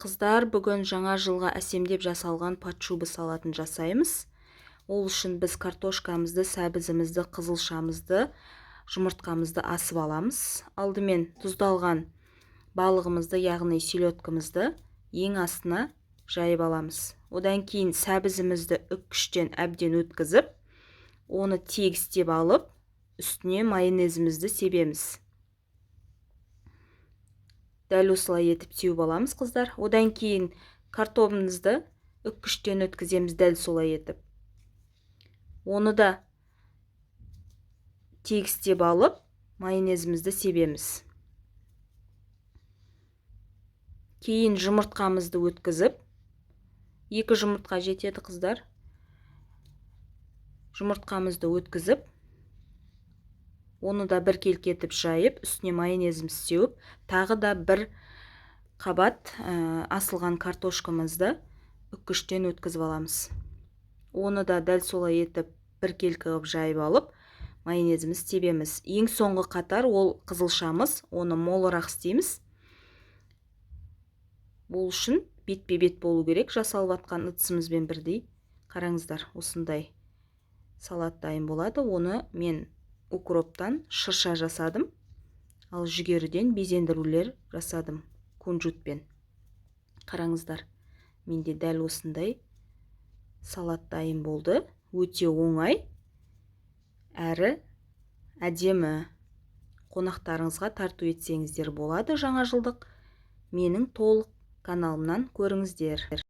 Қыздар, бүгін жаңа жылға әсемдеп жасалған под шуба салатын жасаймыз. Ол үшін біз картошкамызды, сәбізімізді, қызылшамызды, жұмыртқамызды асып аламыз. Алдымен тұздалған балығымызды, яғни селедкамызды ең астына жайып аламыз. Одан кейін сәбізімізді үккіштен әбден өткізіп, оны тегістеп алып, үстіне майонезімізді себеміз. Дәл осылай етіп теуіп аламыз, қыздар. Одан кейін картобымызды үккіштен өткіземіз дәл солай етіп. Оны да тегістеп алып, майонезімізді себеміз. Кейін жұмыртқамызды өткізіп, 2 жұмыртқа жетеді, қыздар. Жұмыртқамызды өткізіп, оны да бір келкі етіп жайып, үстіне майонезімізді сеуіп, тағы да бір қабат асылған картошкамызды үккіштен өткізіп аламыз. Оны да дәл солай етіп бір келкі қылып жайып алып, майонезімізді себеміз. Ең соңғы қатар ол қызылшамыз, оны молырақ істейміз. Бұл үшін бетпе-бет болу керек, жасалып жатқан ыдысымызбен бірдей. Қараңыздар, осындай салат дайын болады. Оны мен укроптан шырша жасадым, ал жүгеріден безендірулер жасадым кунжутпен. Қараңыздар, менде дәл осындай салат дайын болды. Өте оңай әрі әдемі. Қонақтарыңызға тарту етсеңіздер болады жаңа жылдық. Менің толық каналымнан көріңіздер.